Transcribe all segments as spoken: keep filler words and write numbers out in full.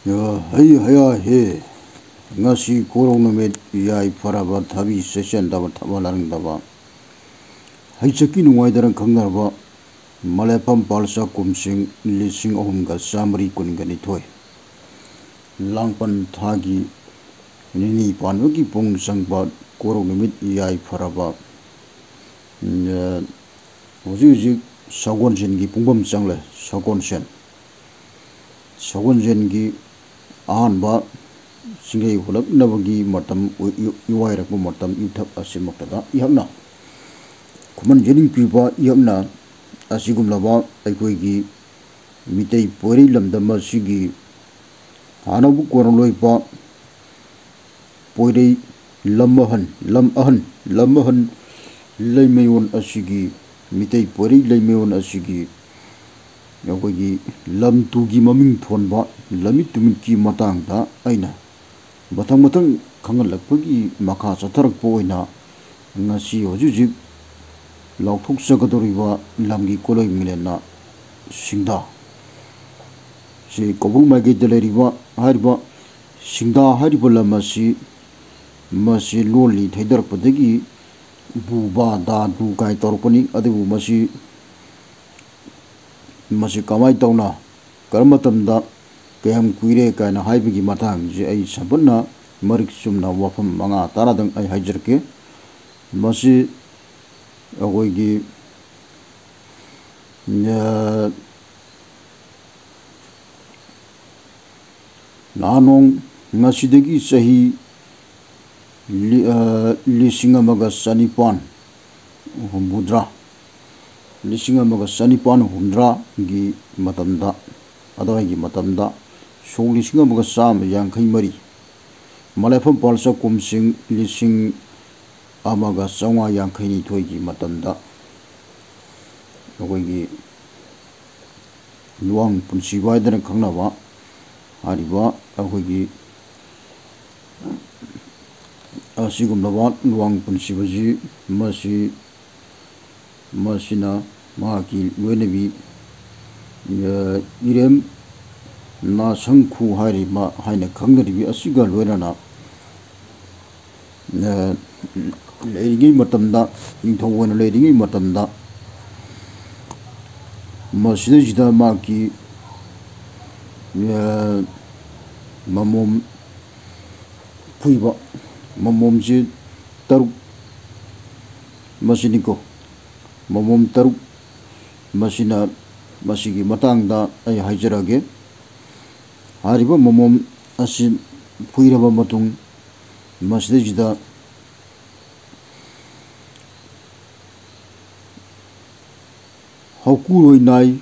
ꯌꯥ, ꯍꯩ ꯍꯌꯥ ꯍꯦ꯫ ꯉꯁꯤ ꯀꯣꯔꯧ ꯅꯨꯃꯤꯠ ꯌꯥꯏꯐꯔꯕ ꯊꯕꯤ ꯆꯦꯆꯦꯟꯗꯕ ꯊꯕ ꯂꯥꯔꯪꯗꯕ ꯍꯩꯆꯛꯀꯤ ꯅꯨꯡꯉꯥꯏꯗꯅ ꯈꯪꯅꯔꯕ ꯃꯂꯦꯐꯝ ꯄꯥꯜꯆꯥ ꯀꯨꯝꯁꯤꯡ ꯂꯤꯁꯤꯡ ꯑꯍꯨꯝꯒ ꯆꯥꯃꯔꯤ ꯀꯨꯟꯒ ꯅꯤꯊꯣꯏ ꯂꯥꯡꯄꯟ ꯊꯥꯒꯤ ꯅꯤꯅꯤ ꯄꯥꯟꯕꯒꯤ ꯄꯨꯡ ꯆꯪꯕ ꯀꯣꯔꯧ ꯅꯨꯃꯤꯠ ꯌꯥꯏꯐꯔꯕ, ꯎꯝ, ꯍꯧꯖꯤꯛ ꯍꯧꯖꯤꯛ ꯁꯒꯣꯜꯁꯦꯟꯒꯤ ꯄꯨꯡꯐꯝ ꯆꯪꯂꯦ꯫ ꯁꯒꯣꯜꯁꯦꯟ ꯁꯒꯣꯜꯁꯦꯟꯒꯤ ꯑꯍꯥꯟꯕ ꯆꯤꯡꯂꯩ ꯍꯨꯜꯂꯛꯅꯕꯒꯤ ꯃꯇꯝ ꯑꯣꯏ-, ꯏ-, ꯏꯋꯥꯏꯔꯛꯄ ꯃꯇꯝ ꯏꯊꯛ ꯑꯁꯤꯃꯛꯇꯗ ꯏꯍꯛꯅ ꯈꯨꯃꯟ ꯌꯦꯅꯤꯡ ꯄꯤꯕ ꯏꯍꯛꯅ ꯑꯁꯤꯒꯨꯝꯂꯕ ꯑꯩꯈꯣꯏꯒꯤ ꯃꯤꯇꯩ ꯄꯣꯏꯔꯩ ꯂꯝꯗꯝ ꯑꯁꯤꯒꯤ ꯍꯥꯟꯅꯕꯨ ꯀꯣꯟꯅ ꯂꯣꯏꯕ ꯄꯣꯏꯔꯩ ꯂꯝ ꯑꯍꯟ, ꯂꯝ ꯑꯍꯟ, ꯂꯝ ꯑꯍꯟ ꯂꯩꯃꯌꯣꯟ ꯑꯁꯤꯒꯤ, ꯃꯤꯇꯩ ꯄꯣꯏꯔꯩ ꯂꯩꯃꯌꯣꯟ ꯑꯁꯤꯒꯤ ꯑꯩꯈꯣꯏꯒꯤ ꯂꯝ ꯇꯨꯒꯤ ꯃꯃꯤꯡ ꯊꯣꯟꯕ ꯂꯝꯃꯤꯠ ꯇꯨꯃꯤꯠꯀꯤ ꯃꯇꯥꯡꯗ ꯑꯩꯅ ꯃꯊꯪ ꯃꯊꯪ ꯈꯪꯍꯜꯂꯛꯄꯒꯤ ꯃꯈꯥ ꯆꯠꯊꯔꯛꯄ ꯑꯣꯏꯅ ꯉꯁꯤ ꯍꯧꯖꯤꯛ ꯍꯧꯖꯤꯛ ꯂꯥꯎꯊꯣꯛꯆꯒꯗꯧꯔꯤꯕ ꯂꯝꯒꯤ ꯀꯣꯂꯣꯏ ꯃꯤꯡꯂꯦꯟꯅ ꯁꯤꯡꯗꯥ꯫ ꯁꯤ ꯀꯧꯕ꯭ꯔꯨ ꯃꯥꯏꯀꯩꯗ ꯂꯩꯔꯤꯕ ꯍꯥꯏꯔꯤꯕ ꯁꯤꯡꯗꯥ ꯍꯥꯏꯔꯤꯕ ꯂꯝ ꯑꯁꯤ, ꯃꯁꯤ ꯂꯣꯜꯂꯤ ꯊꯩꯗꯔꯛꯄꯗꯒꯤ ꯕꯨ ꯕꯥ ꯗꯥ ꯗꯨ ꯀꯥꯏ ꯇꯧꯔꯛꯄꯅꯤ꯫ ꯑꯗꯨꯕꯨ ꯃꯁꯤ, ꯃꯁꯤ ꯀꯃꯥꯏꯅ ꯇꯧꯅ, ꯀꯔꯝꯕ ꯃꯇꯝꯗ, ꯀꯌꯥꯝ ꯀꯨꯏꯔꯦ ꯀꯥꯏꯅ ꯍꯥꯏꯕꯒꯤ ꯃꯇꯥꯡꯁꯦ ꯑꯩ ꯁꯝꯄꯠꯅ ꯃꯔꯤꯛ ꯆꯨꯝꯅ ꯋꯥꯐꯝ ꯃꯉꯥ ꯇꯔꯥꯗꯪ ꯑꯩ ꯍꯥꯏꯖꯔꯛꯀꯦ꯫ ꯃꯁꯤ ꯑꯩꯈꯣꯏꯒꯤ, ꯑ, ꯅꯍꯥꯟꯅꯣꯡ ꯉꯁꯤꯗꯒꯤ ꯆꯍꯤ ꯂꯤ-, ꯑ, ꯂꯤꯁꯤꯡ ꯑꯃꯒ ꯆꯅꯤꯄꯥꯟ ꯍꯨꯝꯐꯨꯇꯔꯥ, ꯂꯤꯁꯤꯡ ꯑꯃꯒ ꯆꯅꯤꯄꯥꯟ ꯍꯨꯝꯐꯨꯇꯔꯥꯒꯤ ꯃꯇꯝꯗ, ꯑꯗꯨꯋꯥꯏꯒꯤ ꯃꯇꯝꯗ, ꯁꯣꯛ ꯂꯤꯁꯤꯡ ꯑꯃꯒ ꯆꯥꯝꯃ ꯌꯥꯡꯈꯩ ꯃꯔꯤ, ꯃꯂꯦꯐꯝ ꯄꯥꯜꯆꯥ ꯀꯨꯝꯁꯤꯡ ꯂꯤꯁꯤꯡ ꯑꯃꯒ ꯆꯥꯝꯃꯉꯥ ꯌꯥꯡꯈꯩ ꯅꯤꯊꯣꯏꯒꯤ ꯃꯇꯝꯗ ꯑꯩꯈꯣꯏꯒꯤ ꯂꯨꯋꯥꯡ ꯄꯨꯟꯁꯤꯕ ꯍꯥꯏꯗꯅ ꯈꯪꯅꯕ ꯍꯥꯏꯔꯤꯕ ꯑꯩꯈꯣꯏꯒꯤ ꯑꯁꯤꯒꯨꯝꯂꯕ ꯂꯨꯋꯥꯡ ꯄꯨꯟꯁꯤꯕꯁꯤ, ꯃꯁꯤ, ꯃꯁꯤꯅ ꯃꯍꯥꯛꯀꯤ ꯂꯣꯏꯅꯕꯤ, ꯑ, ꯏꯔꯦꯝ ꯅꯥꯁꯪꯈꯨ ꯍꯥꯏꯔꯤꯕ ꯍꯥꯏꯅ ꯈꯪꯅꯔꯤꯕꯤ ꯑꯁꯤꯒ ꯂꯣꯏꯅꯅ, ꯑ, ꯂꯩꯔꯤꯉꯩ ꯃꯇꯝꯗ, ꯅꯤꯡꯊꯧ ꯑꯣꯏꯅ ꯂꯩꯔꯤꯉꯩ ꯃꯇꯝꯗ, ꯃꯁꯤꯗꯩꯁꯤꯗ ꯃꯍꯥꯛꯀꯤ, ꯑ, ꯃꯃꯣꯝ ꯐꯨꯏꯕ, ꯃꯃꯣꯝꯁꯤ ꯇꯔꯨꯛ, ꯃꯁꯤꯅꯤꯀꯣ, ꯃꯃꯣꯝ ꯇꯔꯨꯛ꯫ ꯃꯁꯤꯅ, ꯃꯁꯤꯒꯤ ꯃꯇꯥꯡꯗ ꯑꯩ ꯍꯥꯏꯖꯔꯒꯦ꯫ ꯍꯥꯏꯔꯤꯕ ꯃꯃꯣꯝ ꯑꯁꯤ ꯐꯨꯏꯔꯕ ꯃꯇꯨꯡ, ꯃꯁꯤꯗꯩꯁꯤꯗ ꯍꯧꯀꯨꯔꯣꯏ ꯅꯥꯏ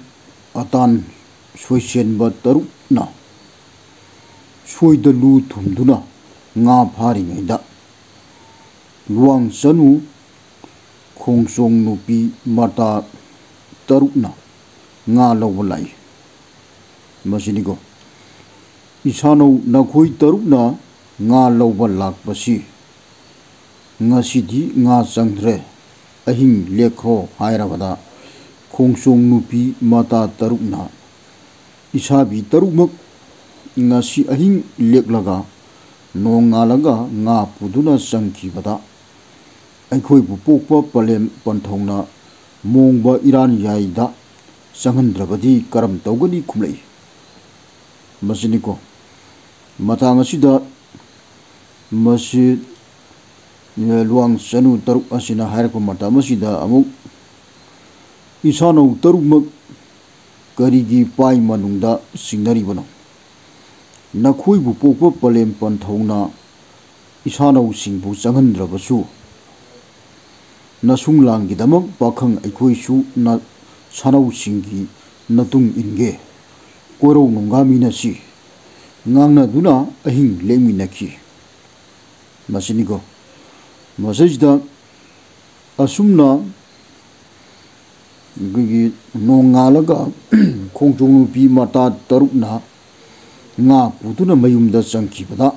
ꯑꯇꯥꯟ ꯁꯣꯏꯁꯦꯟꯕ ꯇꯔꯨꯛꯅ ꯁꯣꯏꯗ ꯂꯨ ꯊꯨꯝꯗꯨꯅ ꯉꯥ ꯐꯥꯔꯤꯉꯩꯗ, ꯂꯨꯋꯥꯡ ꯆꯅꯨ ꯈꯣꯡꯆꯣꯡ ꯅꯨꯄꯤ ꯃꯇꯥ ꯇꯔꯨꯛꯅ ꯉꯥ ꯂꯧꯕ ꯂꯥꯛꯏ꯫ ꯃꯁꯤꯅꯤꯀꯣ, "ꯏꯁꯥꯅꯧ, ꯅꯈꯣꯏ ꯇꯔꯨꯛꯅ ꯉꯥ ꯂꯧꯕ ꯂꯥꯛꯄꯁꯤ ꯉꯁꯤꯗꯤ ꯉꯥ ꯆꯪꯗ꯭ꯔꯦ, ꯑꯍꯤꯡ ꯂꯦꯛꯈ꯭ꯔꯣ" ꯍꯥꯏꯔꯕꯗ, ꯈꯣꯡꯆꯣꯡ ꯅꯨꯄꯤ ꯃꯇꯥ ꯇꯔꯨꯛꯅ ꯏꯁꯥꯕꯤ ꯇꯔꯨꯛꯃꯛ ꯉꯁꯤ ꯑꯍꯤꯡ ꯂꯦꯛꯂꯒ ꯅꯣꯡꯉꯥꯜꯂꯒ ꯉꯥ ꯄꯨꯗꯨꯅ ꯆꯪꯈꯤꯕꯗ, ꯑꯩꯈꯣꯏꯕꯨ ꯄꯣꯛꯄ ꯄꯂꯦꯝ ꯄꯟꯊꯧꯅ ꯃꯣꯡꯕ ꯏꯔꯥꯟ ꯌꯥꯏꯗ ꯆꯪꯍꯟꯗ꯭ꯔꯕꯗꯤ ꯀꯔꯝ ꯇꯧꯒꯅꯤ ꯈꯨꯝꯂꯛꯏ꯫ ꯃꯁꯤꯅꯤꯀꯣ, ꯃꯇꯥꯡ ꯑꯁꯤꯗ ꯃꯁꯤ, ꯑꯦ, ꯂꯨꯋꯥꯡ ꯆꯅꯨ ꯇꯔꯨꯛ ꯑꯁꯤꯅ ꯍꯥꯏꯔꯛꯄ ꯃꯇꯝ ꯑꯁꯤꯗ ꯑꯃꯨꯛ, "ꯏꯁꯥꯅꯧ ꯇꯔꯨꯛꯃꯛ ꯀꯔꯤꯒꯤ ꯄꯥꯏ ꯃꯅꯨꯡꯗ ꯆꯤꯡꯅꯔꯤꯕꯅꯣ? ꯅꯈꯣꯏꯕꯨ ꯄꯣꯛꯄ ꯄꯂꯦꯝ ꯄꯟꯊꯧꯅ ꯏꯁꯥꯅꯧꯁꯤꯡꯕꯨ ꯆꯪꯍꯟꯗ꯭ꯔꯕꯁꯨ, ꯅꯁꯨꯡ ꯂꯥꯡꯒꯤꯗꯃꯛ ꯄꯥꯈꯪ ꯑꯩꯈꯣꯏꯁꯨ ꯅ-, ꯁꯥꯅꯧꯁꯤꯡꯒꯤ ꯅꯇꯨꯡ ꯏꯟꯒꯦ, ꯀꯣꯏꯔꯧ ꯅꯣꯡꯒꯥꯃꯤꯟꯅꯁꯤ" ꯉꯥꯡꯅꯗꯨꯅ ꯑꯍꯤꯡ ꯂꯦꯛꯃꯤꯟꯅꯈꯤ꯫ ꯃꯁꯤꯅꯤꯀꯣ, ꯃꯁꯤꯗꯩꯁꯤꯗ ꯑꯁꯨꯝꯅ ꯑꯩꯈꯣꯏꯒꯤ ꯅꯣꯡꯉꯥꯜꯂꯒ ꯈꯣꯡꯖꯣꯝ ꯅꯨꯄꯤ ꯃꯇꯥ ꯇꯔꯨꯛꯅ ꯉꯥ ꯄꯨꯗꯨꯅ ꯃꯌꯨꯝꯗ ꯆꯪꯈꯤꯕꯗ,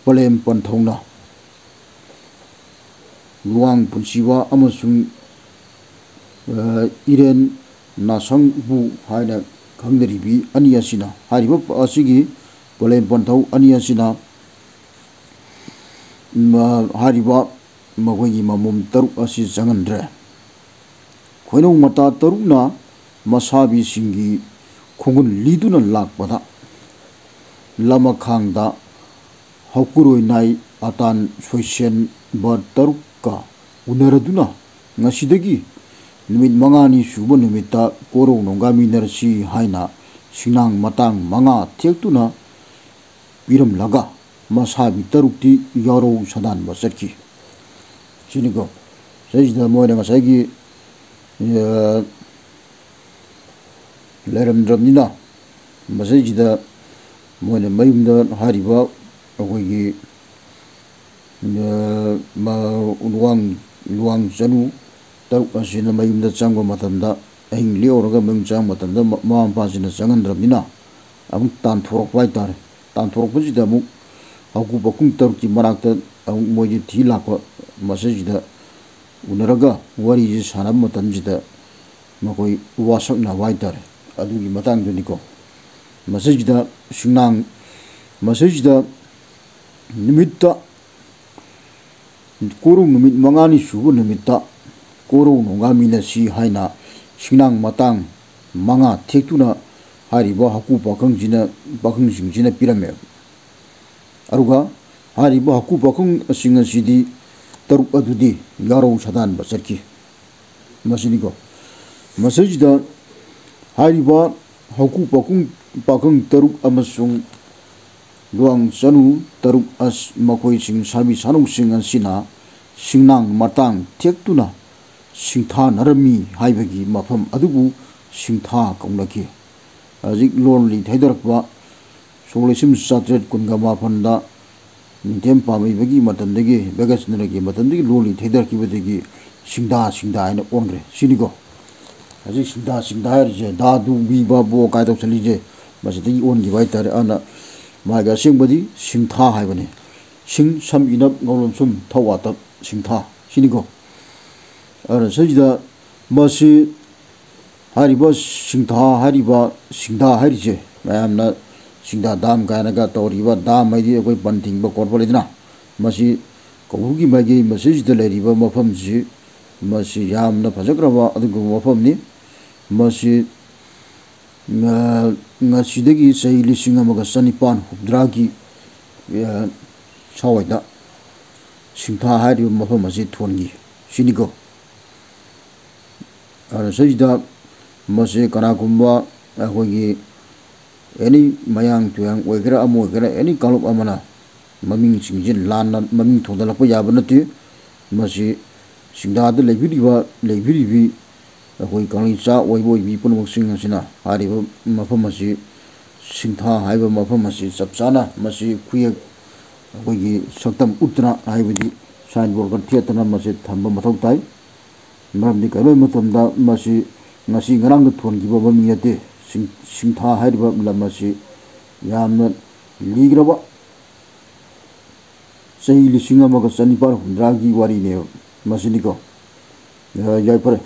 ꯄꯂꯦꯝ ꯄꯟꯊꯧꯅ ꯂꯨꯋꯥꯡ ꯄꯨꯟꯁꯤꯋꯥ ꯑꯃꯁꯨꯡ, ꯑ, ꯏꯔꯦꯟ ꯅꯥꯁꯪꯕꯨ ꯍꯥꯏꯅ ꯈꯪꯅꯔꯤꯕꯤ ꯑꯅꯤ ꯑꯁꯤꯅ, ꯍꯥꯏꯔꯤꯕ ꯄ-, ꯑꯁꯤꯒꯤ ꯄꯣꯂꯦꯝ ꯄꯟꯊꯧ ꯑꯅꯤ ꯑꯁꯤꯅ, ꯃ-, ꯍꯥꯏꯔꯤꯕ ꯃꯈꯣꯏꯒꯤ ꯃꯃꯣꯝ ꯇꯔꯨꯛ ꯑꯁꯤ ꯆꯪꯍꯟꯗ꯭ꯔꯦ꯫ ꯈꯣꯏꯅꯧ ꯃꯇꯥ ꯇꯔꯨꯛꯅ ꯃꯁꯥꯕꯤꯁꯤꯡꯒꯤ ꯈꯣꯡꯒꯨꯟ ꯂꯤꯗꯨꯅ ꯂꯥꯛꯄꯗ, ꯂꯃꯈꯥꯡꯗ ꯍꯧꯀꯨꯔꯣꯏ ꯅꯥꯏ ꯑꯇꯥꯟ ꯁꯣꯏꯁꯦꯟꯕ ꯇꯔꯨꯛꯀ ꯎꯅꯔꯗꯨꯅ, ꯉꯁꯤꯗꯒꯤ ꯅꯨꯃꯤꯠ ꯃꯉꯥꯅꯤ ꯁꯨꯕ ꯅꯨꯃꯤꯠꯇ ꯀꯣꯔꯧ ꯅꯣꯡꯒꯥꯃꯤꯟꯅꯔꯁꯤ ꯍꯥꯏꯅ ꯁꯤꯡꯅꯥꯡ ꯃꯇꯥꯡ ꯃꯉꯥ ꯊꯦꯛꯇꯨꯅ ꯄꯤꯔꯝꯂꯒ, ꯃꯁꯥꯕꯤ ꯇꯔꯨꯛꯇꯤ ꯌꯥꯎꯔꯧ ꯁꯥꯗꯥꯟꯕ ꯆꯠꯈꯤ꯫ ꯁꯤꯅꯤꯀꯣ꯫ ꯁꯤꯗꯩꯁꯤꯗ ꯃꯣꯏꯅ ꯉꯁꯥꯏꯒꯤ, ꯑ, ꯂꯩꯔꯝꯗ꯭ꯔꯕꯅꯤꯅ, ꯃꯁꯤꯗꯩꯁꯤꯗ ꯃꯣꯏꯅ ꯃꯌꯨꯝꯗ ꯍꯥꯏꯔꯤꯕ ꯑꯩꯈꯣꯏꯒꯤ, ꯑ, ꯃ-, ꯂꯨꯋꯥꯡ, ꯂꯨꯋꯥꯡ ꯆꯅꯨ ꯇꯔꯨꯛ ꯑꯁꯤꯅ ꯃꯌꯨꯝꯗ ꯆꯪꯕ ꯃꯇꯝꯗ, ꯑꯍꯤꯡ ꯂꯦꯛꯎꯔꯒ ꯃꯌꯨꯝ ꯆꯪꯕ ꯃꯇꯝꯗ, ꯃ-, ꯃꯃꯥ ꯃꯄꯥꯁꯤꯅ ꯆꯪꯍꯟꯗ꯭ꯔꯕꯅꯤꯅ, ꯑꯃꯨꯛ ꯇꯥꯟꯊꯣꯔꯛꯄ ꯍꯥꯏꯇꯥꯔꯦ꯫ ꯇꯥꯟꯊꯣꯔꯛꯄꯁꯤꯗ ꯑꯃꯨꯛ ꯍꯧꯀꯨ ꯄꯥꯈꯨꯡ ꯇꯔꯨꯛꯀꯤ ꯃꯅꯥꯛꯇ ꯑꯃꯨꯛ ꯃꯣꯏꯁꯦ ꯊꯤ ꯂꯥꯛꯄ, ꯃꯁꯤꯁꯤꯗ ꯎꯅꯔꯒ ꯋꯥꯔꯤꯁꯦ ꯁꯥꯟꯅꯕ ꯃꯇꯝꯁꯤꯗ ꯃꯈꯣꯏ ꯋꯥꯁꯛꯅꯕ ꯍꯥꯏꯇꯥꯔꯦ꯫ ꯑꯗꯨꯒꯤ ꯃꯇꯥꯡꯗꯨꯅꯤꯀꯣ꯫ ꯃꯁꯤꯁꯤꯗ ꯁꯤꯡꯅꯥꯡ, ꯃꯁꯤꯁꯤꯗ ꯅꯨꯃꯤꯠꯇ, ꯀꯣꯔꯧ ꯅꯨꯃꯤꯠ ꯃꯉꯥꯅꯤ ꯁꯨꯕ ꯅꯨꯃꯤꯠꯇ ꯀꯣꯔꯧ ꯅꯣꯡꯒꯥꯃꯤꯟꯅꯁꯤ ꯍꯥꯏꯅ ꯁꯤꯡꯅꯥꯡ ꯃꯇꯥꯡ ꯃꯉꯥ ꯊꯦꯛꯇꯨꯅ ꯍꯥꯏꯔꯤꯕ ꯍꯧꯀꯨ ꯄꯥꯈꯪꯁꯤꯅ, ꯄꯥꯈꯪꯁꯤꯡꯁꯤꯅ ꯄꯤꯔꯝꯃꯦ꯫ ꯑꯗꯨꯒ ꯍꯥꯏꯔꯤꯕ ꯍꯧꯀꯨ ꯄꯥꯈꯪꯁꯤꯡ ꯑꯁꯤꯗꯤ ꯇꯔꯨꯛ ꯑꯗꯨꯗꯤ ꯌꯥꯎꯔꯧ ꯁꯥꯗꯥꯟꯕ ꯆꯠꯈꯤ꯫ ꯃꯁꯤꯅꯤꯀꯣ꯫ ꯃꯁꯤꯁꯤꯗ ꯍꯥꯏꯔꯤꯕ ꯍꯧꯀꯨ ꯄꯥꯈꯨꯡ-, ꯄꯥꯈꯪ ꯇꯔꯨꯛ ꯑꯃꯁꯨꯡ ꯂꯨꯋꯥꯡ ꯆꯅꯨ ꯇꯔꯨꯛ ꯑꯁ-, ꯃꯈꯣꯏꯁꯤꯡ ꯁꯥꯕꯤ ꯁꯥꯅꯧꯁꯤꯡ ꯑꯁꯤꯅ ꯁꯤꯡꯅꯥꯡ ꯃꯇꯥꯡ ꯊꯦꯛꯇꯨꯅ ꯁꯤꯡꯊꯥꯅꯔꯝꯃꯤ ꯍꯥꯏꯕꯒꯤ ꯃꯐꯝ ꯑꯗꯨꯕꯨ ꯁꯤꯡꯊꯥ ꯀꯧꯅꯈꯤ꯫ ꯍꯧꯖꯤꯛ ꯂꯣꯟꯂꯤ ꯊꯩꯗꯔꯛꯄ ꯁꯣꯛ ꯂꯤꯁꯤꯡ ꯆꯥꯇ꯭ꯔꯦꯠ ꯀꯨꯟꯒ ꯃꯥꯄꯟꯗ ꯅꯤꯡꯊꯦꯝ ꯄꯥꯝꯍꯩꯕꯒꯤ ꯃꯇꯝꯗꯒꯤ, ꯚꯒꯠꯆꯟꯗ꯭ꯔꯒꯤ ꯃꯇꯝꯗꯒꯤ ꯂꯣꯟꯂꯤ ꯊꯩꯗꯔꯛꯈꯤꯕꯗꯒꯤ ꯁꯤꯡꯗꯥ ꯁꯤꯡꯗꯥ ꯍꯥꯏꯅ ꯑꯣꯟꯈ꯭ꯔꯦ ꯁꯤꯅꯤꯀꯣ꯫ ꯍꯧꯖꯤꯛ ꯁꯤꯡꯗꯥ ꯁꯤꯡꯗꯥ ꯍꯥꯏꯔꯤꯁꯦ ꯗꯥ ꯗꯨ ꯕꯤ ꯕꯥ ꯕꯣ ꯀꯥꯏ ꯇꯧꯁꯜꯂꯤꯁꯦ ꯃꯁꯤꯗꯒꯤ ꯑꯣꯟꯈꯤꯕ ꯍꯥꯏꯇꯥꯔꯦ꯫ ꯑꯗꯨꯅ ꯃꯥꯒꯤ ꯑꯁꯦꯡꯕꯗꯤ ꯁꯤꯡꯊꯥ ꯍꯥꯏꯕꯅꯤ꯫ ꯁꯤꯡ ꯁꯝ ꯏꯅꯞ ꯉꯧꯂꯝ ꯁꯨꯝ ꯊꯧ ꯋꯥꯇꯞ ꯁꯤꯡꯊꯥ ꯁꯤꯅꯤꯀꯣ꯫ ꯑꯗꯨꯅ ꯁꯤꯁꯤꯗ ꯃꯁꯤ ꯍꯥꯏꯔꯤꯕ ꯁꯤꯡꯊꯥ ꯍꯥꯏꯔꯤꯕ, ꯁꯤꯡꯗꯥ ꯍꯥꯏꯔꯤꯁꯦ, ꯃꯌꯥꯝꯅ ꯁꯤꯡꯗꯥ ꯗꯥꯝ ꯀꯥꯏꯅꯒ ꯇꯧꯔꯤꯕ ꯗꯥꯝ ꯍꯥꯏꯗꯤ ꯑꯩꯈꯣꯏ ꯕꯟ ꯊꯤꯡꯕ ꯈꯣꯠꯄ ꯂꯩꯗꯅ, ꯃꯁꯤ ꯀꯧꯕ꯭ꯔꯨꯒꯤ ꯃꯥꯏꯀꯩ ꯃꯁꯤꯁꯤꯗ ꯂꯩꯔꯤꯕ ꯃꯐꯝꯁꯤ, ꯃꯁꯤ ꯌꯥꯝꯅ ꯐꯖꯈ꯭ꯔꯕ ꯑꯗꯨꯒꯨꯝꯕ ꯃꯐꯝꯅꯤ꯫ ꯃꯁꯤ ꯉ-, ꯉꯁꯤꯗꯒꯤ ꯆꯍꯤ ꯂꯤꯁꯤꯡ ꯑꯃꯒ ꯆꯅꯤꯄꯥꯟ ꯍꯨꯝꯐꯨꯇꯔꯥꯒꯤ, ꯑ, ꯁ꯭ꯋꯥꯏꯗ ꯁꯤꯡꯊꯥ ꯍꯥꯏꯔꯤꯕ ꯃꯐꯝ ꯑꯁꯤ ꯊꯣꯟꯈꯤ ꯁꯤꯅꯤꯀꯣ꯫ ꯑꯗꯨꯅ ꯁꯤꯗꯩꯁꯤꯗ ꯃꯁꯤ ꯀꯅꯥꯒꯨꯝꯕ ꯑꯩꯈꯣꯏꯒꯤ ꯑꯦꯅꯤ ꯃꯌꯥꯡ ꯇꯨꯌꯥꯡ ꯑꯣꯏꯒꯦꯔꯥ ꯑꯃ ꯑꯣꯏꯒꯦꯔꯥ, ꯑꯦꯅꯤ ꯀꯥꯡꯂꯨꯞ ꯑꯃꯅ ꯃꯃꯤꯡꯁꯤꯡꯁꯤ ꯂꯥꯟꯅ ꯃꯃꯤꯡ ꯊꯣꯟꯖꯜꯂꯛꯄ ꯌꯥꯕ ꯅꯠꯇꯦ꯫ ꯃꯁꯤ ꯁꯤꯡꯗꯥꯗ ꯂꯩꯕꯤꯔꯤꯕ, ꯂꯩꯕꯤꯔꯤꯕꯤ ꯑꯩꯈꯣꯏ ꯀꯪꯂꯩꯆꯥ ꯑꯣꯏꯕ ꯑꯣꯏꯕꯤ ꯄꯨꯝꯅꯃꯛꯁꯤꯡ ꯑꯁꯤꯅ ꯍꯥꯏꯔꯤꯕ ꯃꯐꯝ ꯑꯁꯤ, ꯁꯤꯡꯊꯥ ꯍꯥꯏꯕ ꯃꯐꯝ ꯑꯁꯤ ꯆꯞ ꯆꯥꯅ ꯃꯁꯤ ꯈꯨꯌꯦꯛ, ꯑꯩꯈꯣꯏꯒꯤ ꯁꯛꯇꯝ ꯎꯠꯇꯅ, ꯍꯥꯏꯕꯗꯤ ꯁꯥꯏꯟ ꯕꯣꯔꯗꯀ ꯊꯦꯠꯇꯅ ꯃꯁꯤ ꯊꯝꯕ ꯃꯊꯧ ꯇꯥꯏ꯫ ꯃꯔꯝꯗꯤ ꯀꯩꯒꯤꯅꯣ ꯍꯥꯏꯕ ꯃꯇꯝꯗ ꯃꯁꯤ ꯉꯁꯤ ꯉꯔꯥꯡꯗ ꯊꯣꯟꯈꯤꯕ ꯃꯃꯤꯡ ꯅꯠꯇꯦ꯫ ꯁꯤꯡ-, ꯁꯤꯡꯊꯥ ꯍꯥꯏꯔꯤꯕ ꯂꯝ ꯑꯁꯤ ꯌꯥꯝꯅ ꯂꯤꯈ꯭ꯔꯕ, ꯆꯍꯤ ꯂꯤꯁꯤꯡ ꯑꯃꯒ ꯆꯅꯤꯄꯥꯟ ꯍꯨꯝꯐꯨꯇꯔꯥꯒꯤ ꯋꯥꯔꯤꯅꯦꯕ ꯃꯁꯤꯅꯤꯀꯣ꯫ ꯑ, ꯌꯥꯏꯐꯔꯦ꯫